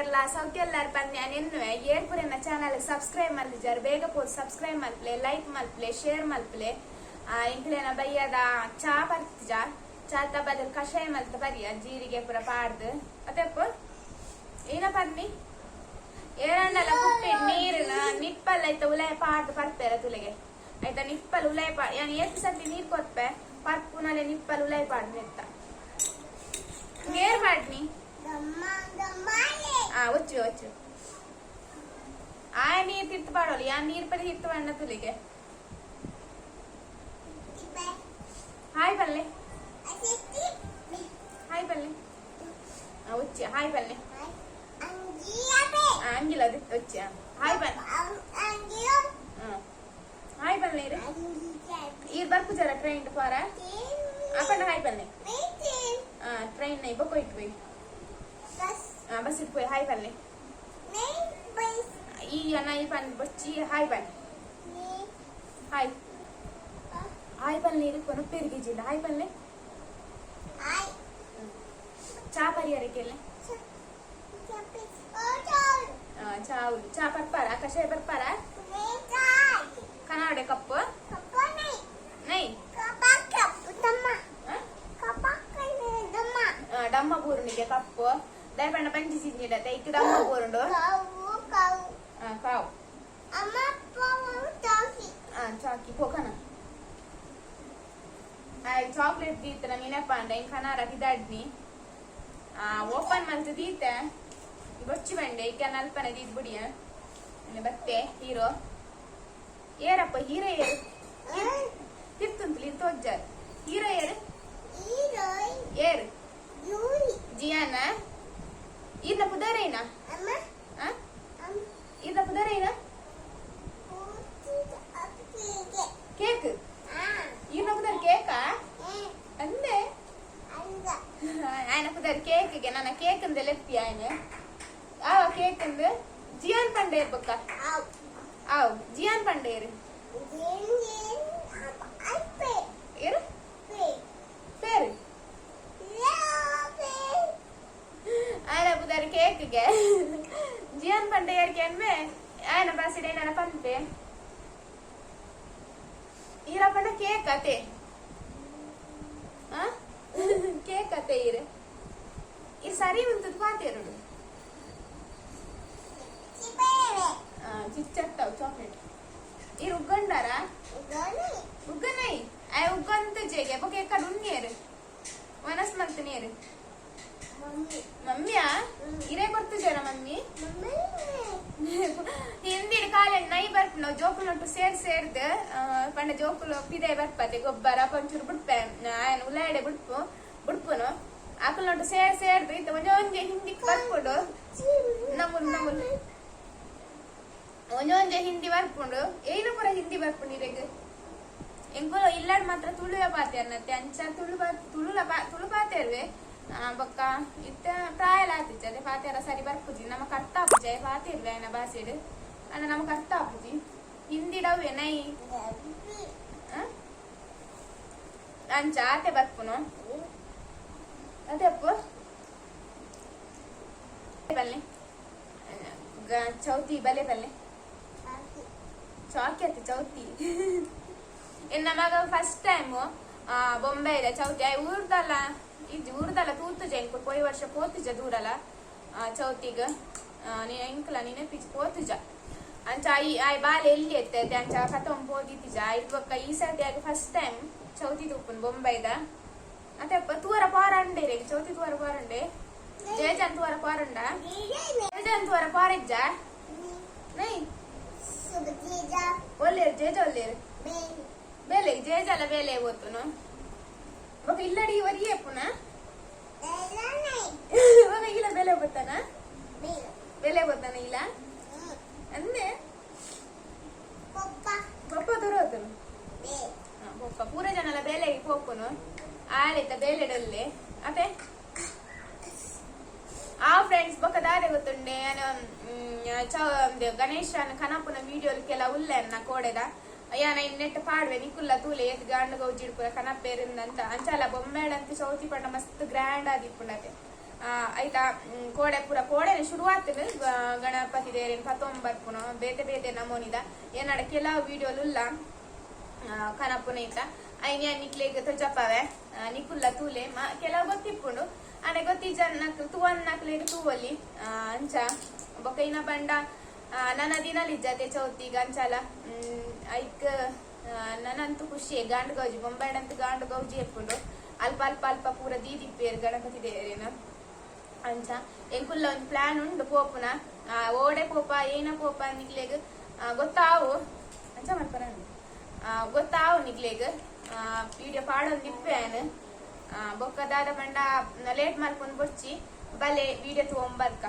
ಮಾತೆರ್ಲ ಸೌಖ್ಯಲ್ಲಾರ್ ಪನ್ನೆ ಎನ್ನುವೆ. ಏರ್ ಪೂರ ಎನ್ನ ಚಾನಲ್ ಸಬ್ಸ್ಕ್ರೈಬ್ ಮಲ್ತಿಜಾರ್, ಬೇಗ ಪೋದು ಸಬ್ಸ್ಕ್ರೈಬ್ ಮಲ್ಪಲೆ, ಲೈಕ್ ಮಲ್ಪಲೆ, ಶೇರ್ ಮಲ್ಪಲೆ. ಎಂಕ್ಲೆನ ಬಯ್ಯದ ಚಾ ಪರ್ತಿಜ, ಚಾತ ಬದಲ್ ಕಷಾಯ ಮಲ್ತ ಪರಿಯ, ಜೀರಿಗೆ ಪೂರ ಪಾಡ್ದು. ಅತೆಪ್ಪ ಏನ ಪನ್ನಿ? ಏರಂಡಲ ಕುಪ್ಪಿಡ್ ನೀರಿನ ನಿಪ್ಪಲ್ ಐತ ಉಲಯ ಪಾಡ್ದು ಪರ್ಪೆರ ತುಲೆಗೆ ಆಯ್ತಾ. ನಿಪ್ಪಲ್ ಉಲಯ ಪಾ ಯಾನ್ ಏತ್ ಸರ್ತಿ ನೀರ್ ಕೊರ್ಪೆ, ಪರ್ಪುನಲೆ ನಿಪ್ಪಲ್ ಉಲಯ ಪಾಡ್ ನೆತ್ತ ಏರ್ ಪಾಡ್ನಿ. ಆ ಒಚ್ಚು ಒಚ್ಚು ಆಯ ನೀರ್ ತಿರ್ತು ಪಾಡೋಲಿ. ಯಾ ನೀರ್ ಪರಿ ತಿರ್ತು ಪಾಡ್ನ ತುಲಿಗೆ. ಹಾಯ್ ಪಲ್ಲೆ, ಹಾಯ್ ಪಲ್ಲೆ. ಒಚ್ಚಿ ಹಾಯ್ ಪಲ್ಲೆ. ಅಂಗಿಲ್ಲ, ಅದು ಒಚ್ಚಿ. ಹಾಯ್ ಪಲ್ಲೆ, ಹಾಯ್ ಪಲ್ಲೆ. ಇರು ಈರ್ ಬರ್ಪುಜಾರ ಟ್ರೈನ್ ಪೋರ ಅಪ್ಪಣ್ಣ? ಹಾಯ್ ಪಲ್ಲೆ. ಟ್ರೈನ್ ನೈ ಬೊಕ್ಕ ಇಟ್ಟು ಪೋಯಿ. ಬಸ್ ಇಟ್ಟು ಪೋಯಿ. ಹಾಯ್ ಪಲ್ಲೆ. ಈ ಅನ್ನ ಈ ಪನ್ ಬೊಚ್ಚಿ. ಹಾಯ್ ಪನ್, ಹಾಯ್ ಹಾಯ್ ಪಲ್ಲೆ. ನೀರು ಕೊನಪ್ಪೇರಿಗೆ ಹಾಯ್ ಪಲ್ಲೆ. ಚಾ ಪರಿಯರಕ್ಕೆಲ್ಲ ಚಾವು ಚಾ ಪರ್ಪಾರ, ಕಷಾಯ ಪರ್ಪಾರ. ಕನ್ನಡ ಕಪ್ಪು ನೈ ಡಮ್ಮ ಬೂರುನಿಗೆ ಕಪ್ಪು ದಯಪಣ್ಣ ಪಂಚಿ ಚಿಂಜಿಡತ್ತೆ ಇಕ್ ಡಮ್ಮ ಬೂರುಂಡು. ಕಾವು ಚಾಕಿ ಪೋಕನ ಚಾಕ್ಲೇಟ್ ದೀತನ ನೆನಪಾಂಡ. ಇಂಕ ಕನಾರ ಪಿದಾಡ್ನಿ ಓಪನ್ ಮಲ್ತ್ ದೀತೆ ಬೊಚ್ಚಿ ಬಂಡೆ. ಇಕ್ಕ ನಲ್ಪನೆ ದೀದ್ ಬುಡಿಯ ಬತ್ತೆ. ಹೀರೋ ಏರಪ್ಪ? ಹೀರೋ ಏರು? ತಿರ್ತುಂತಲಿ ತೋಜ್ಜಾರ್. ಹೀರೋ ಏರು? ಏರು ಜಿಯಾನ? ಈರ್ನ ಪುದರೇನ? ಈರ್ನ ಪುದರೇನ? ಕೇಕ್. ಈರ್ನ ಪುದರ್ ಕೇಕಾ ಅಂದೆ? ಆಯನ ಪುದರ್ ಕೇಕ್ಗೆ. ನನ್ನ ಕೇಕ್ ಅಂದೆ ಲೆಪ್ಪಿ ಆಯನ. ಆವ ಕೇಕ್ ಅಂದ್ ಜಿಯಾನ್ ಪಂಡೇರ್ ಬೊಕ್ಕ ಆವ್. ಜಿಯಾನ್ ಪಂಡೇರ್ ಏರು ಪೇರು. ಆಯನ ಪುದರ್ ಕೇಕ್ಗೆ. ಜಿಯಾನ್ ಪಂಡೇರ್ ಕೆನ್ಮೆ ಆಯನ ಬಾಸಿಡೆ ನನ್ನ ಪನ್ಪೆ. ಈರ ಪಂಡ ಕೇಕ್ ಅತೆ. ಕೇಕ್ ಅತೆ ಈರ್. ಈ ಸರಿ ಉಂತದ ಪಾತೆರುಡು ಚಿಚ್ಚತ್ತಾವು ಚಾಕ್ಲೇಟ್. ಈರ್ ಉಗ್ಗಂಡಾರ? ಉಗ್ಗನೈ ಆಯ್ ಉಗ್ಗಂತ ಜೇಗೆ ಬೊಕ ಎಕ್ಕಡ ಉಣ್ಣೇರು ವನಸ್ ಮಲ್ತನೇರು. ಮಮ್ಮಿಯಾ? ಇರೇ ಕೊಡ್ತಿದ್ದೀರ ಮಮ್ಮಿ? ಹಿಂದಿನ ಕಾಲ ನೈ ಬರ್ಪುನ ಜೋಕುಲೊಟ್ಟು ಸೇರ್ ಸೇರ್ದ್ ಪಂಡ ಜೋಕುಲು ಪಿದೆ ಬರ್ಪತೆ. ಗೊಬ್ಬರ ಪಂಚೂರು ಬುಡ್ಪೆ ಆಯನ್ ಉಲಾಯಡೆ ಬುಡ್ಪು ಬುಡ್ಪುನು. ಅಕುಲೊಟ್ಟು ಸೇರ್ ಸೇರ್ದು ಇತ್ತ ಒಂಜಿ ಒಂಜಿ ಹಿಂದಿ ಬರ್ಪುಂಡು. ನಮುಲ್ ನಮುಲ್ ಒಂಜೊಂಜೆ ಹಿಂದಿ ಬರ್ಪುಂಡು. ಏನು ಪೂರ ಹಿಂದಿ ಬರ್ಪುಂಡು ಇರೆಗ್. ಎಂಕುಲು ಇಲ್ಲಡ್ ಮಾತ್ರ ತುಳುವೆ ಪಾತೆರ್ನತ್ತೆ. ಅಂಚ ತುಳು ತುಳುಲ ತುಳು ಪಾತೆರ್ವೆ. ಬೊಕ್ಕ ಇತ್ತ ಪ್ರಾಯಲ ಆತಿಜ್ಜಿ ಅದೇ, ಪಾತೆರ ಸರಿ ಬರ್ಪುಜಿ. ನಮಕ್ ಅರ್ಥ ಆಪುಜಿ. ಪಾತೆರ್ವೆ ಆಯನ ಭಾಷೆಡ್, ಅಂಡ ನಮಕ್ ಅರ್ಥ ಆಪುಜಿ. ಹಿಂದಿ ಡವ್ವೆ ನೈ ಅಂಚ ಆತೆ ಬರ್ಪುನು. ಅದೇ ಅಪ್ಪು ಬಲ್ಲೆ ಚೌತಿ ಬಲೆ ಬಲ್ಲೆ ಚಾಕಿ ಅತ್ತೆ ಚೌತಿ. ಎನ್ನ ಮಗ ಫಸ್ಟ್ ಟೈಮ್ ಬೊಂಬೆ ಇದೆ ಚೌತಿ. ಆಯ್ ಊರ್ದಲ್ಲ ಇಜ್ಜಿ, ಊರ್ದಲ್ಲ ತೂತುಜ. ಎಂಕು ಪೋಯಿ ವರ್ಷ ಪೋತುಜ ದೂರಲ್ಲ ಚೌತಿಗ್. ಎಂಕಲ ನೆನಪಿಜಿ ಪೋತುಜ. ಅಂಚ I ಆಯ್ ಬಾಲೆ ಎಲ್ಲಿ ಎತ್ತೆ ಅಂಚ ಕತೊಂಬ್ ಪೋದಿತ್ತಿಜ. ಐಟ್ ಬೊಕ್ಕ ಈ ಸರ್ತಿ ಆಗ ಫಸ್ಟ್ ಟೈಮ್ ಚೌತಿ ತೂಪುನ್ ಬೊಂಬೈದ. ಅತ್ತೆ ಅಪ್ಪ ತೂವರ ಪಾರಂಡೆ ರೆ? ಚೌತಿ ತೂವರ ಪಾರಂಡೆ? ಜಯಜಾನ್ ತೂವರ ಪಾರಂಡ? ಜಯಜಾನ್ ತೂವರ ಪಾರಿಜ್ಜ ನೈ? ಒಲ್ಲೇರು ಜೇಜ? ಒಲ್ಲೇರು ಬೇಲೆ ಜೇಜಾಲ ಬೇಲೆ ಓತುನು. ಬೊಕ ಇಲ್ಲಡಿ ವರಿಯೇ ಪುನ. ಬೊಕ ಇಲ್ಲ ಬೇಲೆ ಗೊತ್ತಾನ? ಬೇಲೆ ಗೊತ್ತಾನ ಇಲ್ಲ ಅಂದೆ. ಪಪ್ಪ ದೂರ ಹೋತನು. ಪಪ್ಪ ಪೂರ ಜನಲ ಬೇಲೆಗೆ ಪೋಪುನು. ಆಳಿತ ಬೇಲೆಡಲ್ಲೆ ಅತೆ. ಆ ಫ್ರೆಂಡ್ಸ್, ಬೊಕ ದಾದೆ ಗೊತ್ತುಂಡೆ? ಗಣೇಶನ ಕನಪುನ ವಿಡಿಯೋ ಕೆಲ ಉಲ್ಲೆ ಅನ್ನ ಕೋಡೆದ. ಯಾನ ನೆಟ್ ಪಾಡ್ವೆ, ನಿಕುಲ್ಲ ತೂಲೆ ಏತ್ ಗಾಂಡ್ ಗೌಜಿಡ್ ಪೂರ ಕನಪೇರಿಂದಂತ. ಅಂಚಾಲ ಬೊಂಬೆಡಂತ ಚೌತಿ ಪಂಡ ಮಸ್ತ್ ಗ್ರ್ಯಾಂಡ್ ಆದಿಪ್ಪುಂಡತೆ. ಐತ ಕೋಡೆ ಪೂರ ಕೋಡೆನೆ ಶುರುವಾತನು ಗಣಪತಿ ದೇವರೇನು ಪತ್ತೊಂಬರ್ಪುನು ಬೇತೆ ಬೇತೆ ನಮೂನಿದ ಏನಾಡ ಕೆಲವು ವಿಡಿಯೋಲುಲ್ಲ ಕನಪುನ ಐತ ಐನ್ ಯಾನ್ ನಿಕ್ಲೆಗ್ ತೊಜಪಾವೆ. ನಿಕುಲ್ಲ ತೂಲೆ, ಕೆಲವು ಗೊತ್ತಿಪ್ಪುಂಡು ಆಂಡ ಗೊತ್ತಿಜ್ಜನ್ನಕ್ಲು ತೂವನ್ನಕ್ಲೆಗ್ ತೂವೊಲಿ. ಅಂಚ ಬೊಕ ಇನ ಬಂಡ ನನ ದಿನಲಿಜ್ಜತೆ ಚೌತಿಗ್ ಅಂಚಾಲ ಐಕ್ ನನಂತೂ ಖುಷಿ. ಗಾಂಡ್ ಗೌಜಿ ಬೊಂಬಾಯ್ಡಂತೂ ಗಾಂಡ್ ಗೌಜಿ ಇಪ್ಪುಂಡು. ಅಲ್ಪ ಅಲ್ಪ ಅಲ್ಪ ಪೂರ ದೀದಿಪ್ಪೇರು ಗಣಪತಿ ದೇವರೇನ. ಅಂಚ ಎಂಕುಲ್ಲ ಒಂಜಿ ಪ್ಲಾನ್ ಉಂಡು ಪೋಪುನ. ಓಡೆ ಪೋಪ ಏನ ಪೋಪ ನಿಕ್ಲೆಗ್ ಗೊತ್ತಾವು. ಅಂಚ ಮಲ್ಪನ ಗೊತ್ತಾವು ನಿಕ್ಲೆಗ್. ವಿಡಿಯೋ ಪಾಡೊಂದಿಪ್ಪೆ ಬೊಕ್ಕ ದಾದ ಪಂಡ ಲೇಟ್ ಮಲ್ಪೊಂದು ಬೊರ್ಚಿ, ಬಲೆ ವಿಡಿಯೋ ತೂವೊಂಬರ್ಕ.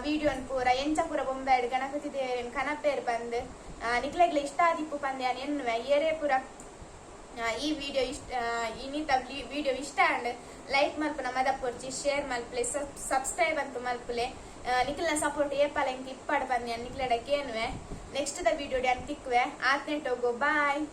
ವಿಡಿಯೋನ್ ಪೂರ ಎಂಚ ಪೂರ ಬೊಂಬಾಯ್ಡ್ ಗಣಪತಿ ದೇವರೇನ್ ಕನಪೇರ್ ಬಂದ್ ನಿಕ್ಲೆಗ್ಲ ಇಷ್ಟ ಆದಿಪ್ಪು ಪಂದ್ ಯಾನ್ ಎನ್ನುವೆ. ಏರೇ ಪೂರ ಈ ವಿಡಿಯೋ ಇಷ್ಟ, ಇನ್ನಿತ ವಿಡಿಯೋ ಇಷ್ಟ ಆಂಡ್ ಲೈಕ್ ಮಲ್ಪುನ ಮದಪೊರ್ಚಿ, ಶೇರ್ ಮಲ್ಪುಲೆ, ಸಬ್ಸ್ಕ್ರೈಬ್ ಅಂತ ಮಲ್ಪುಲೆ. ನಿಕ್ಲೆನ ಸಪೋರ್ಟ್ ಏಪಾಲ ಎಂಕ್ ಇಪ್ಪಾಡ್ ಪಂದ್ ಯಾನ್ ನಿಕ್ಲೆಡ ಕೇನುವೆ. ನೆಕ್ಸ್ಟ್ ದ ವಿಡಿಯೋ ಯಾನ್ ತಿಕ್ಕುವೆ. ಆತ್ನೆಟೋಗು ಬಾಯ್.